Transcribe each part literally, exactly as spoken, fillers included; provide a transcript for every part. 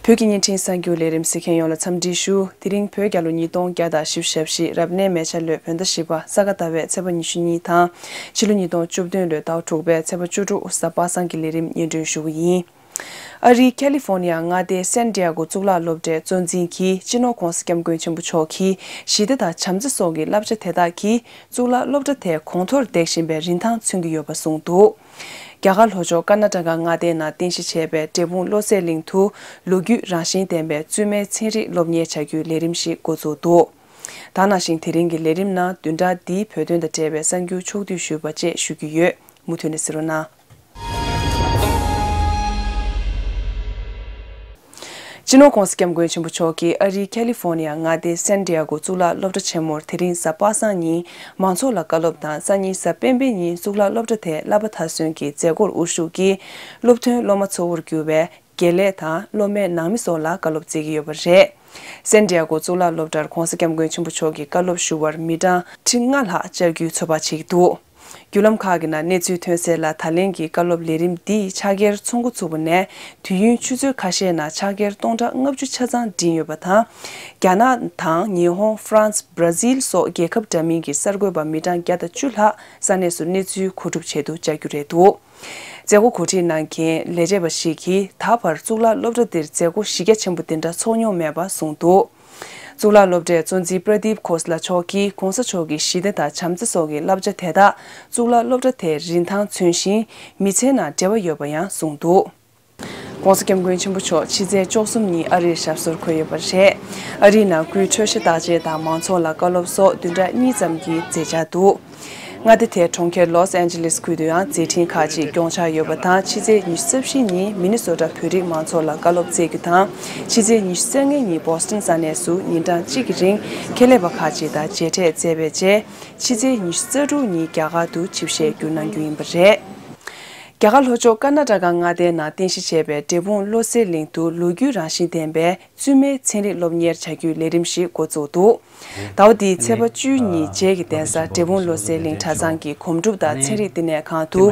བོད་ཀྱི་བརྙན་འཕྲིན་གསར་འགྱུར་ལས་རིམ་གཟིགས་མཁན་ཡོངས་ལ་འཚམས་འདྲི་ཞུ། དེ་རིང་བོད་རྒྱལ་ལོ་ཉིས་སྟོང་བརྒྱ་དང་བཞི་བཅུ་ཞེ་བཞི་རབ་གནས་མེ་བྱ་ལོའི་བོད་ཟླ་བཞི་པ་ས་ག་ཟླ་བའི་ཚེས་པ་ཉི་ཤུ་གཉིས་དང་ཕྱི་ལོ་ཉིས་སྟོང་བཅུ་བདུན་ལོའི་ཟླ་བ་དྲུག་པའི་ཚེས་པ་བཅུ་དྲུག་གཟའ་པ་སངས་ཀྱི་ལས་རིམ་སྙན་སྒྲོན་ཞུ་གི་ཡིན། ཨ་རིའི་ཁ་ལི་ཧྥོ་ནི་ཡ་མངའ་སྡེའི་སན་ཏི་ཡ་གོ་གཙུག་ལག་སློབ་གྲྭའི་གཙོ་འཛིན་གྱིས་སྤྱི་ནོར་༧གོང་ས་༧སྐྱབས་མགོན་ཆེན་པོ་མཆོག་གིས་ཞི་བདེ་དང་བྱམས་བརྩེ་སོགས་ཀྱི་བསླབ་བྱ་དེ་དག་གིས་གཙུག་ལག་སློབ་གྲྭ་དེ་གོང་མཐོར་འདེགས་བཞིན་པའི་རིན་ཐང་མཚོན་གྱི་ཡོད་པ་གསུངས་འདུག། རྒྱ་གར་ལྷོ་ཕྱོགས་ཀར་ན་ཊ་ཀ་མངའ་སྡེའི་ནང་རྟེན་གཞི་བྱས་པའི་འབྲས་སྤུངས་བློ་གསལ་གླིང་དུ་ལོ་རྒྱུས་རང་བཞིན་ལྡན་པའི་བཙུན་མའི་ཚན་རིག་སློབ་གཉེར་བྱ་རྒྱུའི་ལས་རིམ་ཞིག་འགོ་བཙུགས་འདུག། ད་ནང་བཞིན་དེ་རིང་གི་ལས་རིམ་ནང་བདུན་ཕྲག་འདིའི་བོད་དོན་དང་འབྲེལ་བའི་གསར་འགྱུར་ཕྱོགས་བསྡུས་ཞུས་པ་བཅས་ཞུ་རྒྱུ་ཡོད། མུ་མཐུད་ནས་གཟིགས་རོགས་གནང་། སྤྱི་ནོར་༧གོང་ས་༧སྐྱབས་མགོན་ཆེན་པོ་མཆོག་གིས་ཨ་རིའི་ཁ་ལི་ཧྥོ་ནི་ཡ་མངའ་སྡེའི་སན་ཏི་ཡ་གོ་གཙུག་ལག་སློབ་གྲྭ་ཆེན་མོར་དེ་རིང་གཟའ་པ་སངས་ཉིན་མང་ཚོགས་ལ་བཀའ་སློབ་དང་སང་ཉིན་གཟའ་སྤེན་པའི་ཉིན་གཙུག་ལག་སློབ་གྲྭ་དེའི་བསླབ་པ་མཐར་སོན་གྱི་མཛད་སྒོར་དབུ་བཞུགས་ཀྱིས་སློབ་ཐོན་སློབ་མ་གཙོ་བོར་གྱུར་བའི་དགེ་ལས་དང་སློབ་མའི་ནང་མི་སོགས་ལ་བཀའ་སློབ་སྩལ་གྱི་ཡོད་པ་རེད། སན་ཏི་ཡ་གོ་གཙུག་ལག་སློབ་གྲྭར་༧གོང་ས་༧སྐྱབས་མགོན་ཆེན་པོ་མཆོག་གི་བཀའ་སློབ་ཞུ་བར་མི་གྲངས་ཁྲི་ལྔ་ལྷག་བཅར་རྒྱུའི་ཚོད་དཔག་བྱེད་ཀྱི་འདུག། བརྒྱུད་ལམ་ཁག་གི་ནང་གནས་ཚུལ་ཐོན་གསལ་ལ། ད་ལན་གྱི་བཀའ་སློབ་ལས་རིམ་འདིས་ཕྱག་འཁྱེར་ཚོགས་འགོ་ཚུགས་པ་ནས་དུས་ཡུན་ཆུ་ཚོད་ཁ་ཤས་ནང་ཕྱག་འཁྱེར་སྟོང་ཕྲག་ལྔ་བཅུ་ཆ་ཚང་བྲིས་ཡོད་པ་དང་། རྒྱ་ནག་དང་ཉི་ཧོང་། ཧྥ་རན་སི། བྷར་ཛིལ་སོགས་རྒྱལ་ཁབ་འདྲ་མིན་གྱི་གསར་འགོད་པ་མི་གྲངས་བརྒྱ་དང་བཅུ་ལྷག་ས་གནས་སུ་གནས་ཚུལ་མཁོ་སྒྲུབ་ཆེད་དུ་བཅར་རྒྱུ་རེད་འདུག། མཛད་སྒོ་གོ་སྒྲིག་གནང་མཁན་ལས་བྱེད་པ་ཞིག་གིས་ད་བར་གཙུག་ལག་སློབ་གྲྭ་འདིར་མཛད་སྒོ་གཞི་རྒྱ་ཆེན་པོ་འདི་འདྲ་ཚོགས་མྱོང་མེད་པ་གསུངས་འདུག། གཙུག་ལག་སློབ་གྲྭའི་གཙོ་འཛིན་པྲ་དིབ་ཁོ་སི་ལ་མཆོག་གིས་༧གོང་ས་མཆོག་གི་ཞི་བདེ་དང་བྱམས་བརྩེ་སོགས་ཀྱི་བསླབ་བྱ་དེ་དག་གཙུག་ལག་སློབ་གྲྭ་དེའི་རིན་ཐང་མཚོན་ཞིང་མི་ཚེའི་ནང་འབྲེལ་བ་ཡོད་པ་ཡང་གསུངས་འདུག། ༸གོང་ས་༸སྐྱབས་མགོན་ཆེན་པོ་མཆོག་ཕྱི་ཚེས་བཅུ་གསུམ་ཉིན་ཨ་རིར་ཞབས་སོར་འཁོད་ཡོད་པ་རེད། ཨ་རིའི་ནང་ཁུལ་འཕྲོད་བཞེས་བརྟག་དཔྱད་དང་མང་ཚོགས་ལ་བཀའ་སློབ་སོགས་བདུན་ཕྲག་གཉིས་ཙམ་གྱི་མཛད་འཆར་འདུག། མངའ་སྡེ་དེའི་གྲོང་ཁྱེར་ལོས་ཨན་ཇི་ལིས་ཁུལ་དུ་ཡང་མཛད་འཕྲིན་ཁག་ཅིག་སྐྱོང་འཆར་ཡོད་པ་དང་། ཕྱི་ཚེས་ཉི་ཤུ་རྩ་བཞི་ཉིན་མི་ནི་སོ་ཊ་བོད་རིགས་མང་ཚོགས་ལ་བཀའ་སློབ་སྩལ་རྒྱུ་དང་། ཕྱི་ཚེས་ཉི་ཤུ་རྩ་ལྔ་ཉིན་བོ་སི་ཊོན་ས་གནས་སུ་ཉིན་གྲངས་གཅིག་གི་རིང་ཁེ་ལས་པ་ཁག་ཅིག་དང་མཇལ་འཕྲད་མཛད་པའི་རྗེས། ཕྱི་ཚེས་ཉི་ཤུ་རྩ་དྲུག་ཉིན་རྒྱ་གར་དུ་ཆིབས་ཞལ་བསྒྱུར་གནང་རྒྱུ་ཡིན་པ་རེད། རྒྱ་གར་ལྷོ་ཕྱོགས་ཀར་ན་ཊ་ཀ་མངའ་སྡེའི་ནང་རྟེན་གཞི་བྱས་པའི་འབྲས་སྤུངས་བློ་གསལ་གླིང་དུ་ལོ་རྒྱུས་རང་བཞིན་ལྡན་པའི་བཙུན་མའི་ཚན་རིག་སློབ་གཉེར་བྱ་རྒྱུའི་ལས་རིམ་ཞིག་འགོ་བཙུགས་འདུག། ཟླ་བ་འདིའི་ཚེས་པ་བཅུ་གཉིས་རྗེས་ཀྱི་གདན་ས་འབྲས་སྤུངས་བློ་གསལ་གླིང་གྲྭ་ཚང་གི་སྒོམ་སྒྲུབ་དང་ཚན་རིག་བསྟི་གནས་ཁང་དུ་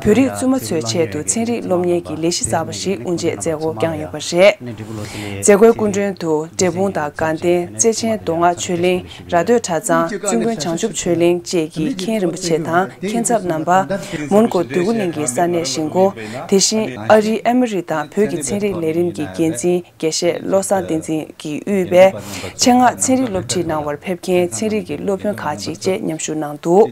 བོད་རིགས་བཙུན་མ་ཚོའི་ཆེད་དུ་ཚན་རིག་སློབ་གཉེར་གྱི་ལས་གཞི་གསར་པ་ཞིག་དབུ་འབྱེད་མཛད་སྒོ་བསྐྱངས་ཡོད་པ་རེད། མཛད་སྒོའི་སྐུ་མགྲོན་དུ་འབྲས་སྤུངས་དང་དགའ་ལྡན། བརྩེ་ཆེན་མདོ་སྔགས་ཆོས་གླིང་། ར་སྟོད་གྲྭ་ཚང་། བཙུན་དགོན་བྱང་ཆུབ་ཆོས་གླིང་བཅས་ཀྱི་མཁན་རིན་པོ་ཆེ་དང་མཁན་ཚབ་རྣམ་པ། མོན་གྷོ་འདོད་རྒུ་གླིང་གི་ས་གནས་གཞིས་འགོ། དེ་བཞིན་ཨ་རིའི་ཨེ་མོ་རི་དང་བོད་ཀྱི་ཚན་རིག་ལས་རིམ་གྱི་འགན་འཛིན་དགེ་བཤེས་བློ་བཟང་བསྟན་འཛིན་གྱིས་དབུས་པའི་ཆེད་མངགས་ཚན་རིག་སློབ་ཁྲིད་གནང་བར་ཕེབས་མཁན་ཚན་རིག་གི་སློབ་དཔོན་ཁག་ཅིག་བཅས་མཉམ་ཞུགས་གནང་འདུག།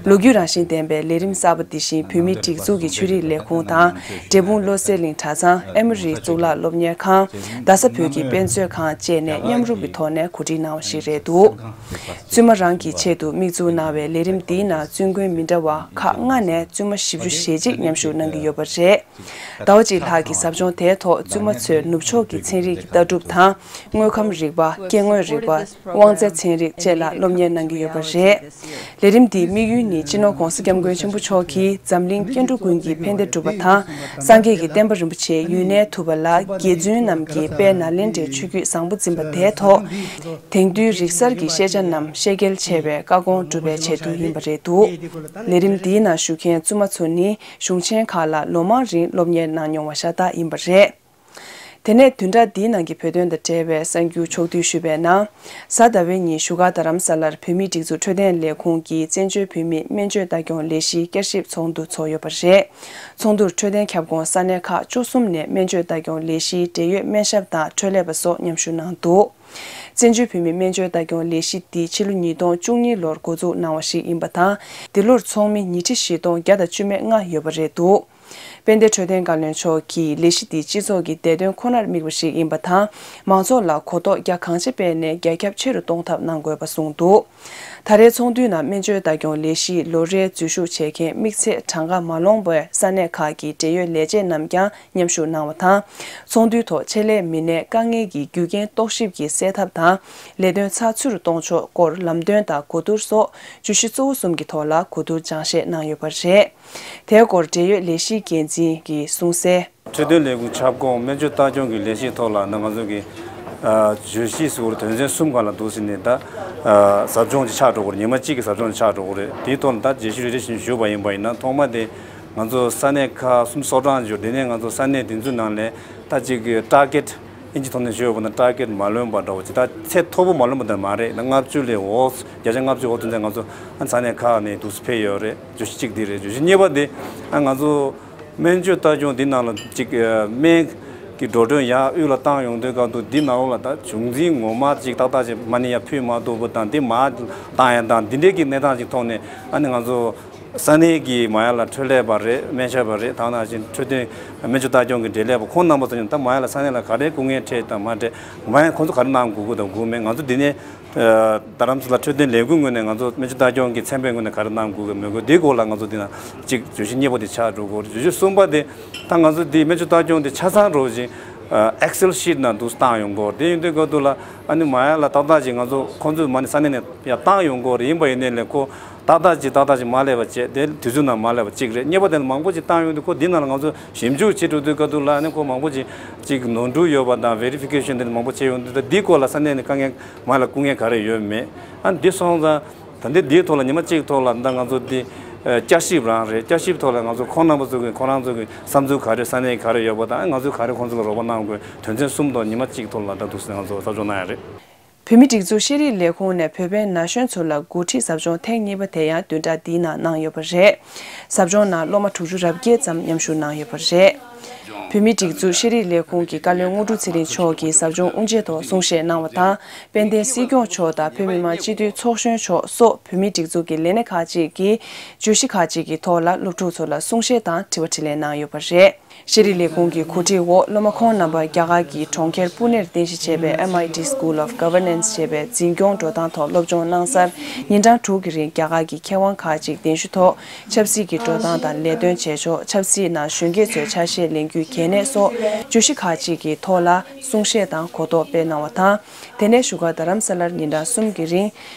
ལོ་རྒྱུས་རང་བཞིན་ལྡན་པའི་ལས་རིམ་གསར་པ་འདི་བཞིན་བོད་མིའི་སྒྲིག་འཛུགས་ཀྱི་ཆོས་རིག་ལས་ཁུངས་དང་། འབྲས་སྤུངས་བློ་གསལ་གླིང་གྲྭ་ཚང་། ཨེ་མོ་རི་གཙུག་ལག་སློབ་གཉེར་ཁང་། རྡ་ས་བོད་ཀྱི་དཔེ་མཛོད་ཁང་བཅས་ནས་མཉམ་རུབ་ཀྱི་ཐོག་ནས་གོ་སྒྲིག་གནང་བ་ཞིག་རེད་འདུག། བཙུན་མ་རང་གི་ཆེད་དུ་དམིགས་འཛུགས་གནང་བའི་ལས་རིམ་འདིའི་ནང་བཙུན་དགོན་མི་འདྲ་བ་ཁག་ལྔ་ནས་བཙུན་མ་བཞི་བཅུ་ཞེ་གཅིག་མཉམ་ཞུགས་གནང་གི་ཡོད་པ་རེད། ཟླ་བ་གཅིག་ལྷག་གི་ཟབ་སྦྱོང་དེའི་ཐོག་བཙུན་མ་ཚོས་ནུབ་ཕྱོགས་ཀྱི་ཚན་རིག་གི་ལྟ་གྲུབ་དང་། དངོས་ཁམས་རིག་པ། སྐྱེ་དངོས་རིག་པ། དབང་རྩའི་ཚན་རིག་བཅས་ལ་སློབ་གཉེར་གནང་གི་ཡོད་པ་རེད། ལས་རིམ་འདིའི་དམིགས་ཡུལ་ནི་སྤྱི་ནོར་༸གོང་ས་༸སྐྱབས་མགོན་ཆེན་པོ་མཆོག་གིས་འཛམ་གླིང་སྐྱེ་འགྲོ་ཀུན་གྱི་ཕན་བདེ་སྒྲུབ་པ་དང་། སངས་རྒྱས་ཀྱི་བསྟན་པ་རིན་པོ་ཆེ་ཡུན་གནས་ཐུབ་པ་ལ་དགེ་བཙུན་རྣམས་ཀྱིས་དཔལ་ནཱ་ལེནྡྲའི་ཆོས་བརྒྱུད་བཟང་པོ་འཛིན་པ་དེའི་ཐོག་དེང་དུས་རིག་གསར་གྱི་ཤེས་བྱ་རྣམས་ཤེས་རྒྱལ་ཆེ་བའི་བཀའ་དགོངས་སྒྲུབ་པའི་ཆེད་དུ་ཡིན་པ་རེད་འདུག། ལས་རིམ་འདིའི་ནང་ཞུགས་མཁན་བཙུན་མ་ཚོ་ནི་གཞུང་ཆེན་ཁག་ལ་ལོ་མང་རིང་སློབ་གཉེར་གནང་མྱོང་བ་ཤ་སྟག་ཡིན་པ་རེད། དེ་ནས་བདུན་ཕྲག་འདིའི་ནང་གི་བོད་དོན་དང་འབྲེལ་བའི་གསར་འགྱུར་ཕྱོགས་བསྡུས་ཞུས་པའི་ནང་། གཟའ་ཟླ་བའི་ཉིན་བཞུགས་སྒར་རྡ་རམ་ས་ལར་བོད་མིའི་སྒྲིག་འཛུགས་འཕྲོད་བསྟེན་ལས་ཁུངས་ཀྱི་བཙན་བྱོལ་བོད་མིའི་སྨན་བཅོས་ལྟ་སྐྱོང་ལས་གཞིའི་བསྐྱར་ཞིབ་ཚོགས་འདུ་ཚོགས་ཡོད་པ་རེད། ཚོགས་འདུར་འཕྲོད་བསྟེན་ཁྱབ་ཁོངས་ས་གནས་ཁག་བཅུ་གསུམ་ནས་སྨན་བཅོས་ལྟ་སྐྱོང་ལས་གཞིའི་འབྲེལ་ཡོད་སྨན་ཞབས་དང་འཕྲོད་ལས་པ་སོགས་མཉམ་ཞུགས་གནང་འདུག། བཙན་བྱོལ་བོད་མིའི་སྨན་བཅོས་ལྟ་སྐྱོང་ལས་གཞི་འདི་ཕྱི་ལོ་ཉིས་སྟོང་བཅུ་གཉིས་ལོར་འགོ་འཛུགས་གནང་བ་ཞིག་ཡིན་པ་དང་། འདི་ལོར་ཚོགས་མི་ཉིས་ཁྲི་བཞི་སྟོང་བརྒྱ་དང་བཅུ་མེད་ལྔ་ཡོད་པ་རེད་འདུག། དཔལ་ལྡན་འཕྲོད་བསྟེན་བཀའ་བློན་མཆོག་གིས་ལས་གཞི་འདི་སྤྱི་ཚོགས་ཀྱི་བདེ་དོན་ཁོ་ནར་དམིགས་པ་ཞིག་ཡིན་པ་དང་། མང་ཚོགས་ལ་གོ་རྟོགས་རྒྱ་གང་ཆེ་སྤེལ་ནས་རྒྱ་ཁྱབ་ཆེ་རུ་གཏོང་ཐབས་གནང་དགོས་པ་གསུངས་འདུག། ད་རེས་ཚོགས་འདུའི་ནང་སྨན་བཅོས་ལྟ་སྐྱོང་ལས་གཞིའི་ལོ་རེའི་འཛུལ་ཞུགས་བྱེད་མཁན་དམིགས་ཚད་གྲངས་ཀ་མ་ལོངས་པའི་ས་གནས་ཁག་གི་འབྲེལ་ཡོད་ལས་བྱེད་རྣམས་ཀྱང་མཉམ་ཞུགས་གནང་བ་དང་། ཚོགས་འདུའི་ཐོག་ཆེད་ལས་མི་སྣས་དཀའ་ངལ་གྱི་རྒྱུ་རྐྱེན་རྟོག་ཞིབ་ཀྱིས་སེལ་ཐབས་དང་། ལས་དོན་ཚགས་ཚུད་དུ་གཏོང་ཕྱོགས་སྐོར་ལམ་སྟོན་དང་གོ་བསྡུར་སོགས་བརྗོད་གཞི་གཙོ་བོ་གསུམ་གྱི་ཐོག་ལ་གོ་བསྡུར་སྦྱང་བཤད་གནང་ཡོད་པ་རེད། དེའི་སྐོར་འབྲེལ་ཡོད་ལས་གཞིའི་འགན་འཛིན་གྱིས་གསུངས་གསལ། འཕྲོད་བསྟེན་ལས་ཁུངས་ཁྱབ་ཁོངས་སྨན་བཅོས་ལྟ་སྐྱོང་གི་ལས་གཞིའི་ཐོག་ལ་ནི་ང་ཚོ་གི་ཨ་བརྗོད་གཞི་ཟེར་བ་དོན་ཚན་གསུམ་སྒང་ལ་འདུག་ཟེར་ནས་ད་ཨ་ཟབ་སྦྱོང་ཅིག་ཆགས་འགྲོ་གི་རེད། ཉི་མ་གཅིག་གི་ཟབ་སྦྱོང་ཅིག་ཆགས་འགྲོ་གི་རེད། དེའི་ཐོག་ལ་ད་བརྗོད་གཞི་རེ་རེ་བཞིན་ཞུས་པ་ཡིན་པ་ཡིན་ན། ཐོག་མ་དེ་ང་ཚོ་ས་གནས་ཁག་གསུམ་སོ་གྲངས་བརྗོད། དེ་ནས་ང་ཚོ་ས་གནས་དེ་ཚོའི་ནང་ལས་ད་ཅིག་གི་ཊར་གེཊ་ ཨིན་ཇི་ཐོག་ནས་ཞུས་པ་ན་ཊར་གེཊ་མ་ལོན་པ་འདྲ་བོ་ཅིག་ད་ཚད་མཐོ་པོ་མ་ལོན་པ་དེ་མ་རེད། ད་ལྔ་བཅུ་ལས་འོག་བརྒྱ་ཆ་ལྔ་བཅུ་འོག་ཏུ་འདི་ང་ཚོ་ཨ་ས་གནས་ཁག་ནས་འདུག་སེ་ཕེབས་ཡོད་རེད། བརྗོད་གཞི་གཅིག་འདི་རེད། བརྗོད་གཞི་གཉིས་པ་དེ་ཨ་ང་ཚོ་སྨན་བཅོས་ལྟ་སྐྱོང་འདི་ནང་ལ་ཅིག་སྨན་གྱི་འགྲོ་གྲོན་ཡར་དབུས་ལ་བཏང་ཡོང་དུས་སྐབས་དུ་འདི་ནང་ལོགས་ལ་ད་བྱུང་འཛིན་ངོ་མ་ཅིག་ཏག་ཏག་ཅིག་མ་ཎི་ཡར་ཕུལ་མ་ཐུབ་པ་དང་འདི་མར་བཏང་ཡ་དང་འདི་འདྲའི་གི་གནས་སྟངས་ཅིག་ཐོག་ནས་ཨ་ནི་ང་ཚོ་ས་གནས་ཀྱི་མ་ཡ་ལ་འཕྲོད་ལས་པ་རེད། སྨན་ཞབས་པ་རེད། ད་ནང་བཞིན་འཕྲོད་བསྟེན་སྨན་བཅོས་ལྟ་སྐྱོང་གི་འབྲེལ་ལས་པ་ཁོང་རྣམ་པ་ཚོ་ཡང་ད་མ་ཡ་ལ་ས་གནས་ལ་ག་རེ་སྐུ་ངལ་འཕྲད་དང་མ་འཕྲད་མ་ཡ་ཁོང་ཚོ་ག་རེ་གནང་དགོས་ཀྱི་དང་དགོས་མེད་ང་ཚོ་འདི་ནས་རྡ་རམ་ས་ལ་འཕྲོད་བསྟེན་ལས་ཁུངས་ངོས་ནས་ང་ཚོ་སྨན་བཅོས་ལྟ་སྐྱོང་གི་ཚན་པའི་ངོས་ནས་ག་རེ་གནང་དགོས་ཀྱི་མེད་དགོས་འདིའི་སྐོར་ལ་ང་ཚོ་འདི་ན་གཅིག་བརྗོད་གཞི་གཉིས་པ་དེ་ཆགས་འགྲོ་དགོས། བརྗོད་གཞི་གསུམ་པ་དེ་ད་ང་ཚོ་འདི་སྨན་བཅོས་ལྟ་སྐྱོང་དེ་ཆ་ཚང་འགྲོ་བཞིན་ཨེག་སེལ་ཤིཊ་ནང་འདུག་བཏང་ཡོང་གི་ཡོད་རེད། དེ་ཡིན་དུས་སྐབས་དུ་ལ་ཨ་ནི་མ་ཡ་ལ་ཏག་ཏག་ཅིག་ང་ཚོ་ཁོང་ཚོས་མ་ནི་ས་གནས་ནས་ཡར་བཏང་ཡོང་གི་ཡོད་རེད། ཡིན་པ་ཡིན་ནའི་ལས་ཁོ་ཏག་ཏག་ཅིག་ཏག་ཏག་ཅིག་མ་སླེབས་པ་བྱས་དེ་དུས་ཚོད་ནང་མ་སླེབས་པ་གཅིག་རེད། གཉིས་པ་དེ་ལ་མང་པོ་ཅིག་བཏང་ཡོང་དུས་ཁོ་འདི་ནང་ལ་ང་ཚོ་ཞིབ་འཇུག་བྱེད་འགྲོ་དུས་སྐབས་དུ་ལ་ཨ་ནི་ཁོ་མང་པོ་ཅིག་ཅིག་ནོར་འཁྲུལ་ཡོད་པ་དང་བེ་རི་ཕི་ཀེ་ཤན་དེ་མང་པོ་བྱས་ཡོང་དུས་ད་འདིའི་སྐོར་ལ་ས་གནས་ནས་དཀའ་ངལ་མ་ལ་སྐུ་ངལ་ག་རེ་ཡོད་མེད་ཨ་འདི་སོང་ཙང་། ད་ལྟའི་འདིའི་ཐོག་ལ་ཉི་མ་གཅིག་ཐོག་ལ་ད་ང་ཚོ་འདི་ཨ་བསྐྱར་ཞིབ་རང་རེད། བསྐྱར་ཞིབ་ཐོག་ལ་ང་ཚོ་ཁོང་རྣམ་པ་ཚོ་གི་ཁོ་རང་ཚོ་གི་བསམ་ཚུལ་ག་རེ་ས་གནས་ག་རེ་ཡོད་པ་དང་ང་ཚོས་ག་རེ་ཁོང་ཚོ་ལ་རོགས་པ་གནང་དགོས་དོན་ཚན་གསུམ་ཐོག་ཉི་མ་གཅིག་ཐོག་ལ་ད་འདུག་སེ་ང་ཚོ་ཟབ་སྦྱོང་གནང་ཡ་རེད། བོད་མིའི་སྒྲིག་འཛུགས་ཤེས་རིག་ལས་ཁུངས་ནས་བོད་པའི་ན་གཞོན་ཚོ་ལ་འགོ་ཁྲིད་ཟབ་སྦྱོང་ཐེངས་གཉིས་པ་དེ་ཡང་བདུན་ཕྲག་འདིའི་ནང་གནང་ཡོད་པ་རེད། ཟབ་སྦྱོང་ནང་སློབ་མ་དྲུག་ཅུ་རེ་བརྒྱད་ཙམ་མཉམ་ཞུགས་གནང་ཡོད་པ་རེད། བོད་མིའི་སྒྲིག་འཛུགས་ཤེས་རིག་ལས་ཁུངས་ཀྱི་བཀའ་བློན་དངོས་གྲུབ་ཚེ་རིང་མཆོག་གིས་ཟབ་སྦྱོང་དབུ་འབྱེད་ཐོག་གསུང་བཤད་གནང་བ་དང་། དཔལ་ལྡན་སྲིད་སྐྱོང་མཆོག་དང་བོད་མི་མང་སྤྱི་འཐུས་ཚོགས་གཞོན་མཆོག་སོགས་བོད་མིའི་སྒྲིག་འཛུགས་ཀྱི་ལས་སྣེ་ཁག་ཅིག་གིས་བརྗོད་གཞི་ཁག་ཅིག་གི་ཐོག་ལ་སློབ་ཕྲུག་ཚོ་ལ་གསུང་བཤད་དང་དྲི་བ་དྲིས་ལན་གནང་ཡོད་པ་རེད། ཤེས་རིག་ལས་ཁུངས་ཀྱི་གོ་སྒྲིག་འོག་སློབ་མ་ཁོང་རྣམ་པ་རྒྱ་གར་གྱི་གྲོང་ཁྱེར་པུ་ནེར་རྟེན་གཞི་བྱས་པའི་M I T School of Governance ཞེས་པའི་འཛིན་སྐྱོང་འགྲོ་སྟངས་ཐོག་སློབ་སྦྱོང་གནང་སར་ཉིན་གྲངས་དྲུག་གི་རིང་རྒྱ་གར་གྱི་མཁས་དབང་ཁག་ཅིག་གདན་ཞུ་ཐོག་ཆབ་སྲིད་ཀྱི་འགྲོ་སྟངས་དང་ལས་དོན་བྱེད་ཕྱོགས། ཆབ་སྲིད་ནང་གཞོན་སྐྱེས་ཚོའི་ཆ་ཤས་ལེན་རྒྱུའི་གལ་གནད་སོགས་བརྗོད་གཞི་ཁག་ཅིག་གི་ཐོག་ལ་གསུང་བཤད་དང་གོ་རྟོགས་སྤེལ་གནང་བ་དང་། དེ་ནས་བཞུགས་སྒར་རྡ་རམ་ས་ལར་ཉིན་གྲངས་གསུམ་གྱི་རིང་།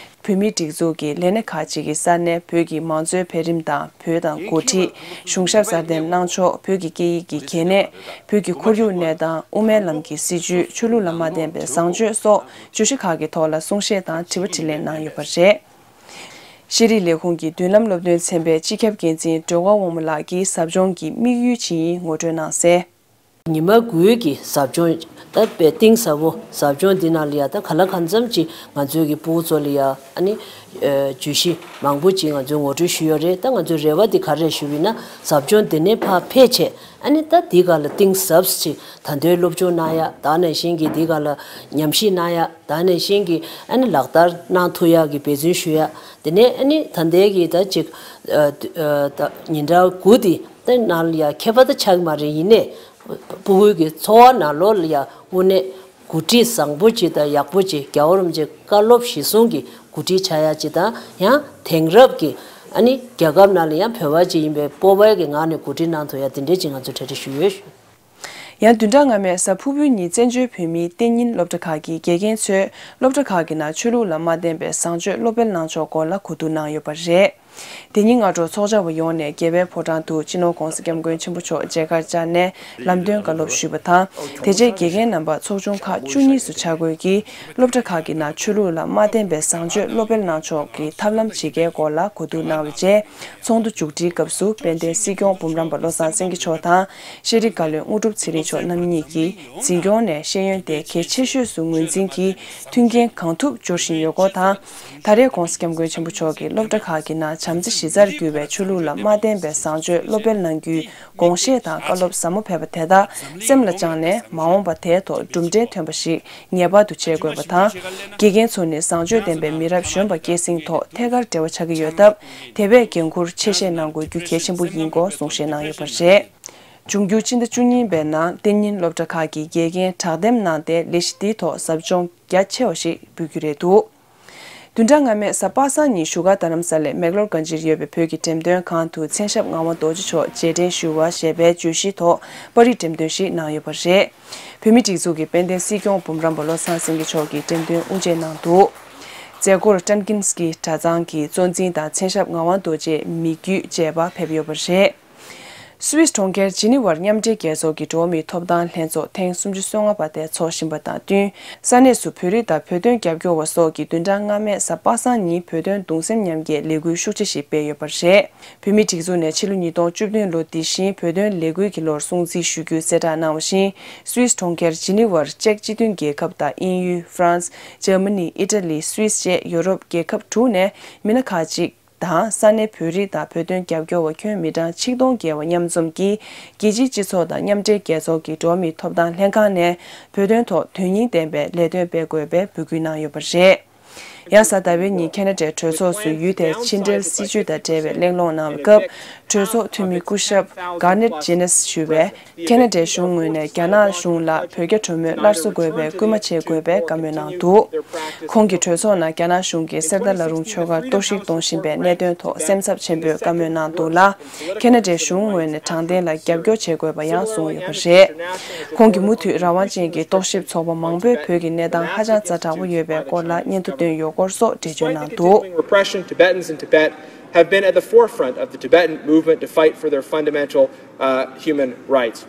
བོད་མིའི་སྒྲིག་འཛུགས་ཀྱི་ལས་སྣེ་ཁག་ཅིག་གི་ས་གནས་བོད་ཀྱི་མང་གཙོའི་འཕེལ་རིམ་དང་བོད་དང་འགོ་ཁྲིད། གཞུང་ཞབས་གསར་འདེམས་གནང་ཕྱོགས། བོད་ཀྱི་སྐད་ཡིག་གི་གལ་གནད། བོད་ཀྱི་ཁོར་ཡུག་གནས་སྟངས། དབུ་མའི་ལམ་གྱི་སྲིད་བྱུས། ཆོས་ལུགས་ལ་མ་བརྟེན་པའི་བཟང་སྤྱོད་སོགས་བརྗོད་གཞི་ཁག་གི་ཐོག་ལ་གསུང་བཤད་དང་དྲི་བ་དྲིས་ལན་གནང་ཡོད་པ་རེད། ཤེས་རིག་ལས་ཁུངས་ཀྱི་མདུན་ལམ་སློབ་སྟོན་ཚན་པའི་སྤྱི་ཁྱབ་འགན་འཛིན་སྒྲོལ་དཀར་དབང་མོ་ལགས་ཀྱིས་ཟབ་སྦྱོང་གི་དམིགས་ཡུལ་ཇི་ཡིན་ངོ་སྤྲོད་གནང་གསལ། ཉི་མ་དགུའི་གི་ཟབ་སྦྱོང་ད་དཔེ་གཏིང་ཟབ་པོ་ཟབ་སྦྱོང་འདི་ནང་ལ་ཡ་ད་ག་ལ་གང་འཚམ་ཅིག་ང་ཚོའི་གི་ཕྲུ་གུ་ཚོ་ལ་ཡ་ཨ་ནི་ཨ་བརྗོད་གཞི་མང་པོ་ཅིག་ང་ཚོས་ངོ་སྤྲོད་ཞུས་ཡོད་རེད། ད་ང་ཚོའི་རེ་བ་འདི་ག་རེ་ཞུས་ཡིན་ན་ཟབ་སྦྱོང་འདི་ནས་ཕར་ཕེབས་བྱས་ཨ་ནི་ད་འདི་ག་ལ་གཏིང་ཟབ་ཅིག་ད་ལྟའི་སློབ་སྦྱོང་གནང་ཡ་ད་ནང་བཞིན་གི་འདི་ག་ལ་ཉམས་ཞིབ་གནང་ཡ་ད་ནང་བཞིན་གི་ཨ་ནི་ལག་བསྟར་གནང་ཐུབ་ཡ་གི་འབད་བརྩོན་ཞུ་ཡ་དེ་ནས་ཨ་ནི་ད་ལྟའི་གི་ད་ཅིག་ཨ་ཨ་ད་ཉིན་གྲངས་དགུ་འདི་ད་ནང་ལ་ཡ་ཁྱད་པར་ད་ཆགས་ཀྱི་མ་རེད། ཡིན་ནའི། ཕྲུ་གུའི་གི་འཚོ་བ་ནང་ལོགས་ལ་ཡ་དངོས་གནས་འགོ་ཁྲིད་བཟང་པོ་ཅིག་དང་ཡག་པོ་ཅིག་རྒྱལ་བ་རིན་པོ་ཆེ་བཀའ་སློབ་གཞིར་བཟུང་གི་འགོ་ཁྲིད་ཆགས་ཡ་ཅིག་དང་ཡང་དེང་རབས་ཀྱི་ཨ་ནི་རྒྱལ་ཁབ་ནང་ལ་ཡང་བོད་པ་ཅིག་ཡིན་པའི་སྤོབས་པའི་གི་ངང་ནས་འགོ་ཁྲིད་གནང་ཐུབ་ཡ་དེ་འདྲས་ཅིག་ང་ཚོས་གྲ་སྒྲིག་ཞུས་ཡོད། ཡང་བདུན་ཕྲག་སྔ་མའི་གཟའ་ཕུར་བུའི་ཉིན་བཙན་བྱོལ་བོད་མིའི་གཏན་ཉིན་སློབ་གྲྭ་ཁག་གི་དགེ་རྒན་ཚོས་སློབ་གྲྭ་ཁག་གི་ནང་ཆོས་ལུགས་ལ་མ་བརྟེན་པའི་བཟང་སྤྱོད་སློབ་སྤེལ་གནང་ཕྱོགས་སྐོར་ལ་གོ་བསྡུར་གནང་ཡོད་པ་རེད། དེ་ཉིན་སྔ་དྲོ་ཚོགས་བཅར་བ་ཡོངས་ནས་རྒྱལ་བའི་ཕོ་བྲང་དུ་སྤྱི་ནོར་༧གོང་ས་༧སྐྱབས་མགོན་ཆེན་པོ་མཆོག་མཇལ་ཁར་བཅར་ནས་ལམ་སྟོན་བཀའ་སློབ་ཞུས་པ་དང་། དེ་རྗེས་དགེ་རྒན་རྣམ་པ་ཚོགས་ཆུང་ཁག་བཅུ་གཉིས་སུ་ཆ་བགོས་ཀྱིས་སློབ་གྲྭ་ཁག་གི་ནང་ཆོས་ལུགས་ལ་མ་བརྟེན་པའི་བཟང་སྤྱོད་སློབ་སྤེལ་གནང་ཕྱོགས་ཀྱི་ཐབས་ལམ་ཇི་དགེའི་སྐོར་ལ་གོ་བསྡུར་གནང་བའི་རྗེས། ཚོགས་འདུ་མཇུག་སྒྲིལ་སྐབས་སུ་དཔལ་ལྡན་སྲིད་སྐྱོང་འབུམ་རམས་པ་བློ་བཟང་སེང་གེ་མཆོག་དང་། ཤེས་རིག་བཀའ་བློན་དངོས་གྲུབ་ཚེ་རིང་མཆོག་རྣམ་གཉིས་ཀྱིས་འཛིན་སྐྱོང་ནས་ཤེས་ཡོན་དེ་གལ་ཆེ་ཤོས་སུ་ངོས་འཛིན་གྱིས་མཐུན་རྐྱེན་གང་ཐུབ་སྦྱོར་བཞིན་ཡོད་སྐོར་དང་། ད་རེས་༧གོང་ས་༧སྐྱབས་མགོན་ཆེན་པོ་མཆོག་གིས་སློབ་གྲྭ་ཁག་གི་ནང་བྱམས་བརྩེ་གཞི་རྩར་གྱུར་བའི་ཆོས་ལུགས་ལ་མ་བརྟེན་པའི་བཟང་སྤྱོད་སློབ་སྤེལ་གནང་རྒྱུའི་དགོངས་བཞེས་དང་བཀའ་སློབ་ཟབ་མོ་ཕེབས་པ་དེ་དག་སེམས་ལ་བཅངས་ནས་མ་འོངས་པ་དེའི་ཐོག་གྲུབ་འབྲས་ཐོན་པ་ཞིག་ངེས་པར་དུ་བྱེད་དགོས་པ་དང་། དགེ་རྒན་ཚོ་ནི་བཟང་སྤྱོད་ལྡན་པའི་མི་རབས་གཞོན་པ་སྐྱེད་སྲིང་ཐོག་ཐད་ཀར་འབྲེལ་བ་ཆགས་ཀྱི་ཡོད་སྟབས། དེ་བས་འགན་འཁུར་ཆེ་བཞེས་གནང་དགོས་རྒྱུ་གལ་ཆེན་པོ་ཡིན་སྐོར་གསུང་བཤད་གནང་ཡོད་པ་རེད། འབྱུང་འགྱུར་སྤྱི་ཟླ་བཅུ་གཉིས་པའི་ནང་གཏན་ཉིན་སློབ་གྲྭ་ཁག་གི་དགེ་རྒན་དྲག་འདེམས་གནང་སྟེ་ལས་གཞི་འདིའི་ཐོག་ཟབ་སྦྱོང་རྒྱ་ཆེ་བ་ཞིག་འབུལ་རྒྱུ་རེད་འདུག་བདུན་ཕྲག་སྔ་མའི་གཟའ་པ་སངས་ཉིན་བཞུགས་སྒར་རྡ་རམ་ས་ལའི་མེག་ལོར་གྷན་ཇིར་ཡོད་པའི་བོད་ཀྱི་འགྲེམས་སྟོན་ཁང་དུ་མཚན་ཞབས་ངག་དབང་རྡོ་རྗེ་མཆོག་རྗེས་དྲན་ཞུ་བ་ཞེས་པའི་བརྗོད་གཞིའི་ཐོག་པར་རིས་འགྲེམས་སྟོན་ཞིག་གནང་ཡོད་པ་རེད། བོད་མིའི་སྒྲིག་འཛུགས་ཀྱི་དཔལ་ལྡན་སྲིད་སྐྱོང་འབུམ་རམས་པ་བློ་བཟང་སེང་གེ་མཆོག་གིས་འགྲེམས་སྟོན་དབུ་འབྱེད་གནང་འདུག་མཛད་སྒོར་ཀྲན་ཀིན་སི་ཀི་གྲྭ་ཚང་གི་གཙོ་འཛིན་དང་མཚན་ཞབས་ངག་དབང་རྡོ་རྗེ་མི་བརྒྱུད་བཅས་པ་ཕེབས་ཡོད་པ་རེད། སུད་སི་གྲོང་ཁྱེར་ཇི་ནི་ཝར་མཉམ་འབྲེལ་རྒྱལ་ཚོགས་ཀྱི་འགྲོ་བ་མིའི་ཐོབ་ཐང་ལྷན་ཚོགས་ཐེངས་སུམ་ཅུ་སོ་ལྔ་པ་དེ་འཚོགས་བཞིན་པ་དང་བསྟུན། ས་གནས་སུ་བོད་རིགས་དང་བོད་དོན་རྒྱབ་སྐྱོར་བ་སོགས་ཀྱིས་བདུན་ཕྲག་སྔ་མའི་གཟའ་པ་སངས་ཉིན་བོད་དོན་གདུང་སེམས་མཉམ་སྐྱེད་ལས་འགུལ་ཤུགས་ཆེ་ཞིག་སྤེལ་ཡོད་པ་རེད། བོད་མིའི་སྒྲིག་འཛུགས་ནས་ཕྱི་ལོ་ཉིས་སྟོང་བཅུ་བདུན་ལོ་འདི་བཞིན་བོད་དོན་ལས་འགུལ་གྱི་ལོར་སྲུང་བརྩི་ཞུ་རྒྱུའི་གསལ་བསྒྲགས་གནང་བ་བཞིན། སུད་སི་གྲོང་ཁྱེར་ཇི་ནི་ཝར་ཅེཀ་སྤྱི་མཐུན་རྒྱལ་ཁབ་དང་དབྱིན་ཡུལ། ཧྥ་རན་སི། འཇར་མ་ནི། ཨི་ཊ་ལི། སུད་སི་བཅས་ཡོ་རོབ་རྒྱལ་ཁབ་དྲུག་ནས་མི་སྣ་ཁག་ཅིག་དང་ས་གནས་བོད་རིགས་དང་བོད་དོན་རྒྱབ་སྐྱོར་བ་ཁྱོན་མི་གྲངས་ཆིག་སྟོང་བརྒལ་བ་མཉམ་འཛོམས་ཀྱིས། རྒྱལ་སྤྱིའི་སྤྱི་ཚོགས་དང་མཉམ་འབྲེལ་རྒྱལ་ཚོགས་ཀྱི་འགྲོ་བ་མིའི་ཐོབ་ཐང་ལྷན་ཁང་ནས་བོད་དོན་ཐོག་དོན་སྙིང་ལྡན་པའི་ལས་དོན་སྤེལ་དགོས་པའི་འབོད་སྐུལ་གནང་ཡོད་པ་རེད། ཡང་གཟའ་ཟླ་བའི་ཉིན་ཁེ་ན་ཌའི་གྲོས་ཚོགས་སུ་ཡུལ་དེའི་ཕྱི་འབྲེལ་སྲིད་བྱུས་དང་འབྲེལ་བའི་གླེང་སློང་གནང་བའི་སྐབས། གྲོས་ཚོགས་འཐུས་མི་སྐུ་ཞབས་Garnett Genuis ཞུ་བས། ཁེ་ན་ཌའི་གཞུང་ངོས་ནས་རྒྱ་ནག་གཞུང་ལ་བོད་རྒྱ་གྲོས་མོལ་སླར་གསོ་དགོས་པའི་སྐུལ་མ་བྱེད་དགོས་པའི་བཀའ་མོལ་གནང་འདུག་ཁོང་གིས་གྲོས་ཚོགས་ནང་རྒྱ་ནག་གཞུང་གིས་གསེར་རྟ་བླ་རུང་ཆོས་སྒར་གཏོར་བཤིག་གཏོང་བཞིན་པའི་གནད་དོན་ཐོག་སེམས་འཚབ་ཆེན་པོས་བཀའ་མོལ་གནང་འདུག་ལ། ཁེ་ན་ཌའི་གཞུང་ངོས་ནས་དྲང་བདེན་ལ་རྒྱབ་སྐྱོར་བྱེད་དགོས་པ་ཡང་གསུངས་ཡོད་པ་རེད། ཁོང་གིས་མུ་མཐུད་རང་དབང་ཅན་གྱི་རྟོག་ཞིབ་ཚོགས་པ་མང་པོས་བོད་ཀྱི་གནས་སྟངས་ཧ་ཅང་ཛ་དྲག་པོ་ཡོད་པའི་སྐོར་ལ་སྙན་ཐོ་བཏོན་ཡོད་སྐོར་སོགས་འགྲེལ་བརྗོད་གནང་འདུག Experiencing repression, Tibetans in Tibet have been at the forefront of the Tibetan movement to fight for their fundamental, uh, human rights.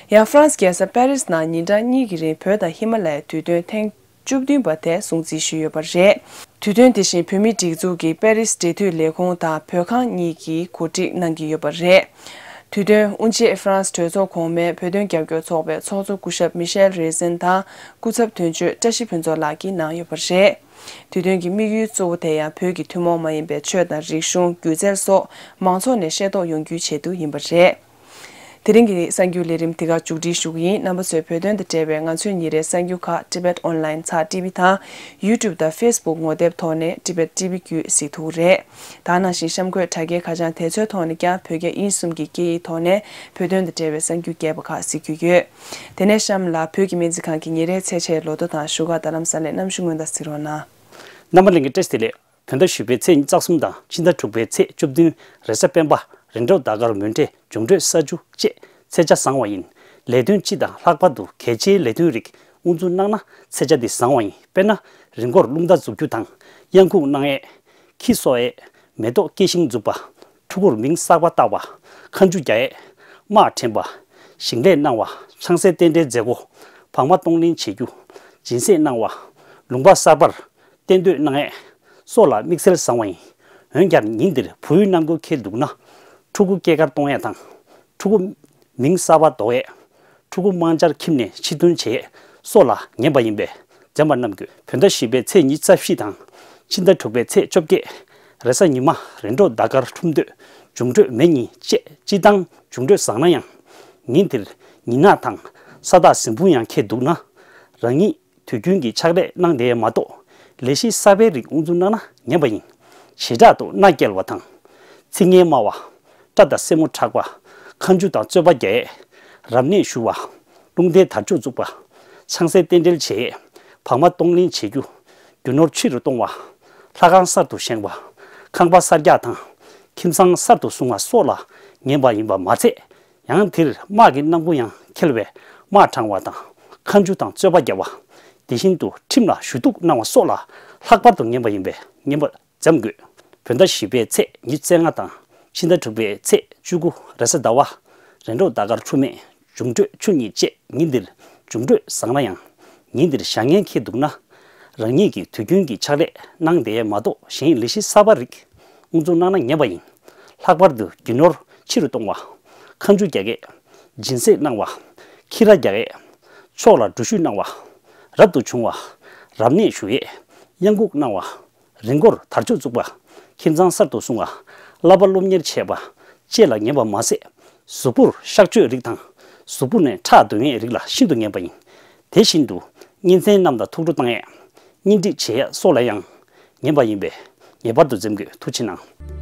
ཡང་ཧྥ་རན་སི་རྒྱལ་ས་པེ་རིས་ནང་ཉིན་གྲངས་གཉིས་ཀྱི་རིང་བོད་དང་ཧི་མ་ལ་ཡའི་དུས་སྟོན་ཐེངས་བཅུ་བདུན་པ་དེ་སྲུང་བརྩི་ཞུས་ཡོད་པ་རེད། དུས་སྟོན་དེ་བཞིན་བོད་མིའི་སྒྲིག་འཛུགས་ཀྱི་པེ་རིས་འབྲེལ་མཐུད་ལས་ཁུངས་དང་བོད་ཁང་གཉིས་ཀྱིས་གོ་སྒྲིག་གནང་གི་ཡོད་པ་རེད། དུས་སྟོན་དབུ་འབྱེད་ཧྥ་རན་སི་གྲོས་ཚོགས་གོང་མའི་བོད་དོན་རྒྱབ་སྐྱོར་ཚོགས་པའི་ཚོགས་གཙོ་སྐུ་ཞབས་མི་ཤེལ་རེ་ཟན་དང་སྐུ་ཚབ་དོན་གཅོད་བཀྲ་ཤིས་ཕུན་ཚོགས་ལགས་ཀྱིས་གནང་ཡོད་པ་རེད། དུས་སྟོན་གྱི་དམིགས་ཡུལ་གཙོ་བོ་དེ་ཡང་བོད་ཀྱི་ཐུན་མོང་མ་ཡིན་པའི་ཆོས་དང་རིག་གཞུང་། སྒྱུ་རྩལ་སོགས་མང་ཚོགས་ནས་ཤེས་རྟོགས་ཡོང་རྒྱུའི་ཆེད་དུ་ཡིན་པ་རེད། དེ་རིང་གི་གསར་འགྱུར་ལས་རིམ་འདི་ག་མཇུག་སྒྲིལ་ཞུ་གི་ཡིན། རྣམ་པ་ཚོས་བོད་དོན་དང་འབྲེལ་བའི་ང་ཚོའི་ཉིན་རེའི་གསར་འགྱུར་ཁག་Tibet Online ཚགས་ཊི་བི་དང་YouTube དང་Facebook ངོ་དེབ་ཐོག་ནས་Tibet ཊི་བི་བརྒྱུད་གཟིགས་ཐུབ་ཀྱི་རེད། ད་ནང་བཞིན་གཤམ་འཁོད་དྲ་རྒྱའི་ཁ་བྱང་དེ་ཚོའི་ཐོག་ནས་ཀྱང་བོད་རྒྱ་དབྱིན་གསུམ་གྱི་སྐད་ཡིག་ཐོག་ནས་བོད་དོན་དང་འབྲེལ་བའི་གསར་འགྱུར་རྒྱས་པ་ཁག་གཟིགས་རྒྱུ་ཡོད། དེ་ནས་གཤམ་ལ་བོད་ཀྱི་སྨན་རྩིས་ཁང་གི་ཉིན་རེའི་ཚེས་ཆའི་ལོ་ཐོ་དང་བཞུགས་སྒར་རྡ་རམ་ས་ལའི་གནམ་གཤིས་སྔོན་བརྡ་གཟིགས་རོགས་གནང་། རྣམ་པ་ལྷན་རྒྱས་བཀྲ་ཤིས་བདེ་ལེགས། བོད་ཟླ་བཞི་པའི་ཚེས་ཉི་ཤུ་རྩ་གསུམ་དང་ཕྱི་ཟླ་དྲུག་པའི་ཚེས་བཅུ་བདུན་རེས་གཟའ་སྤེན་པ། རིམ་གྲོ་ཟླ་སྐར་མུ་འབྲེལ་འབྱུང་འཕྲོད་ས་བཅུ་བཅས་ཚེས་ཆ་བཟང་བ་ཡིན། ལས་དོན་སྤྱི་དང་ལྷག་པར་དུ་གལ་ཆེའི་ལས་དོན་རིགས་དབུ་འཛུགས་གནང་ན་ཚེས་ཆ་འདི་བཟང་བ་ཡིན། དཔེར་ན། རི་མགོར་རླུང་རྟ་འཛུགས་རྒྱུ་དང་གཡང་འགུགས་གནང་ཡས། ཁྱི་གསོ་ཡས། མེ་ཏོག་སྐྱེ་ཤིང་འཛུགས་པ། ཕྲུ་གུར་མིང་གསར་པ་བཏགས་པ། མཁའ་འགྲུལ་རྒྱག་ཡས། དམག་འདྲེན་པ། ཞིང་ལས་གནང་བ། ཆང་སའི་རྟེན་འབྲེལ་མཛད་སྒོ། བག་མ་གཏོང་ལེན་བྱེད་རྒྱུ། སྦྱིན་སྲེག་གནང་བ། ལུང་པ་གསར་པར་གཏན་སྡོད་གནང་ཡས་སོགས་ལ་དམིགས་བསལ་བཟང་བ་ཡིན། འོན་ཀྱང་ཉིན་འདིར་བུ་ཡུག་གནང་དགོས་འཁེལ་འདུག་ན། ཕྲུ་གུ་སྐྱེས་སྐར་གཏོང་ཡས་དང་། ཕྲུ་གུ་མིང་གསར་པ་འདོགས་ཡས། ཕྲུ་གུ་དམངས་འཆར་ཁྱིམ་ནས་ཕྱིར་འདོན་བྱེད་ཡས་སོགས་ལ་ངན་པ་ཡིན་པས་འཛེམ་པ་གནང་དགོས། བོད་ཟླ་བཞི་པའི་ཚེས་ཉི་ཤུ་རྩ་བཞི་དང་། ཕྱི་ཟླ་དྲུག་པའི་ཚེས་བཅོ་བརྒྱད། རེས་གཟའ་ཉི་མ། རིམ་གྲོ་ཟླ་སྐར་འཁྲུངས་དུས་འབྱུང་འཕྲོད་མེ་གཉིས་བཅས་སྤྱིར་བཏང་འབྱུང་འཕྲོད་བཟང་ན་ཡང་། ཉིན་དེར་ཉིན་ནག་དང་ས་བདག་ཟིན་དཔུང་ཡང་འཁེལ་འདུག་ན། རང་ཉིད་དུས་རྒྱུན་གྱི་ཕྱག་ལས་གནང་བསྡད་མ་གཏོགས། ལས་གཞི་གསར་པའི་རིགས་དབུ་འཛུགས་གནང་ན་ངན་པ་ཡིན། བྱེ་བྲག་ཏུ་མནའ་བསྐྱལ་བ་དང་། ཚིག་ངན་སྨྲ་བ། སྐྲ་དང་སེན་མོ་འཁྲག་པ། མཁའ་འགྲུལ་དང་རྩོད་པ་རྒྱག་ཡས། རབ་གནས་ཞུ་བ། རླུང་རྟའི་དར་ལྕོག་བཙུགས་པ། ཆང་སའི་རྟེན་འབྲེལ་བྱེད་ཡས། བག་མ་གཏོང་ལེན་བྱེད་རྒྱུ། རྒྱུ་ནོར་ཕྱི་རུ་གཏོང་བ། ལྷ་ཁང་གསར་དུ་བཞེངས་པ། ཁང་པ་གསར་རྒྱག་དང་། ཁྱིམ་ཚང་གསར་དུ་བསྲུང་བ་སོགས་ལ་ངན་པ་ཡིན་པ་མ་ཚད། ཡང་དེར་དམག་གི་གནང་སྒོ་ཡང་འཁེལ་བས་དམག་དྲང་བ་དང་། མཁའ་འགྲུལ་དང་རྩོད་པ་བརྒྱབ་པ། དེ་བཞིན་དུ་ཁྲིམས་ལ་ཞུ་གཏུག་གནང་བ་སོགས་ལ་ལྷག་པར་དུ་ངན་པ་ཡིན་པས་ངན་པ་འཛེམ་དགོས། བོད་ཟླ་བཞི་པའི་ཚེས་ཉི་ཤུ་རྩ་ལྔ་དང་ཕྱི་ཟླ་དྲུག་པའི་ཚེས་བཅུ་དགུ་རེས་གཟའ་ཟླ་བ། རིམ་གྲོ་ཟླ་སྐར་འཁྲུངས་མེད་འབྱུང་འཕྲོད་ཆུ་གཉིས་བཅས་ཉིན་འདིར་འབྱུང་འཕྲོད་བཟང་ན་ཡང་། ཉིན་འདིར་བྱ་ངན་འཁེལ་འདུག་ན། རང་ཉིད་ཀྱི་དུས་རྒྱུན་གྱི་ཕྱག་ལས་གནང་བསྡད་མ་གཏོགས་གཞན་ལས་གཞི་གསར་པ་རིགས་དབུ་འཛུགས་གནང་ན་ངན་པ་ཡིན། ལྷག་པར་དུ་རྒྱུ་ནོར་ཕྱི་རུ་གཏོང་བ། མཁའ་འགྲུལ་རྒྱག་ཡས། སྦྱིན་སྲེག་གནང་བ། ཁྱི་ར་རྒྱག་ཡས། ཕྱོགས་ལ་འགྲུལ་བཞུད་གནང་བ། རབ་ཏུ་བྱུང་བ། རབ་གནས་ཞུ་ཡས། གཡང་འགུགས་གནང་བ། རི་མགོར་དར་ལྕོག་བཙུགས་པ། ཁྱིམ་ཚང་གསར་དུ་བསྲུང་བ། བསླབ་པ་སློབ་གཉེར་བྱས་པ་བཅས་ལ་ངན་པ་མ་ཟད། གཟུགས་པོར་གཤག་བཅོས་རིགས་དང་། གཟུགས་པོ་ནས་ཁྲག་འདོན་ཡས་རིགས་ལ་ཤིན་ཏུ་ངན་པ་ཡིན། དེ་བཞིན་དུ་གཉེན་ཚན་རྣམས་དང་ཐུགས་སྤྲོ་བཏང་ཡས། གཉེན་སྒྲིག་བྱེད་ཡས་སོགས་ལ་ཡང་ངན་པ་ཡིན་པས་ངེས་པར་དུ་འཛེམ་དགོས། ཐུགས་རྗེ་གནང་།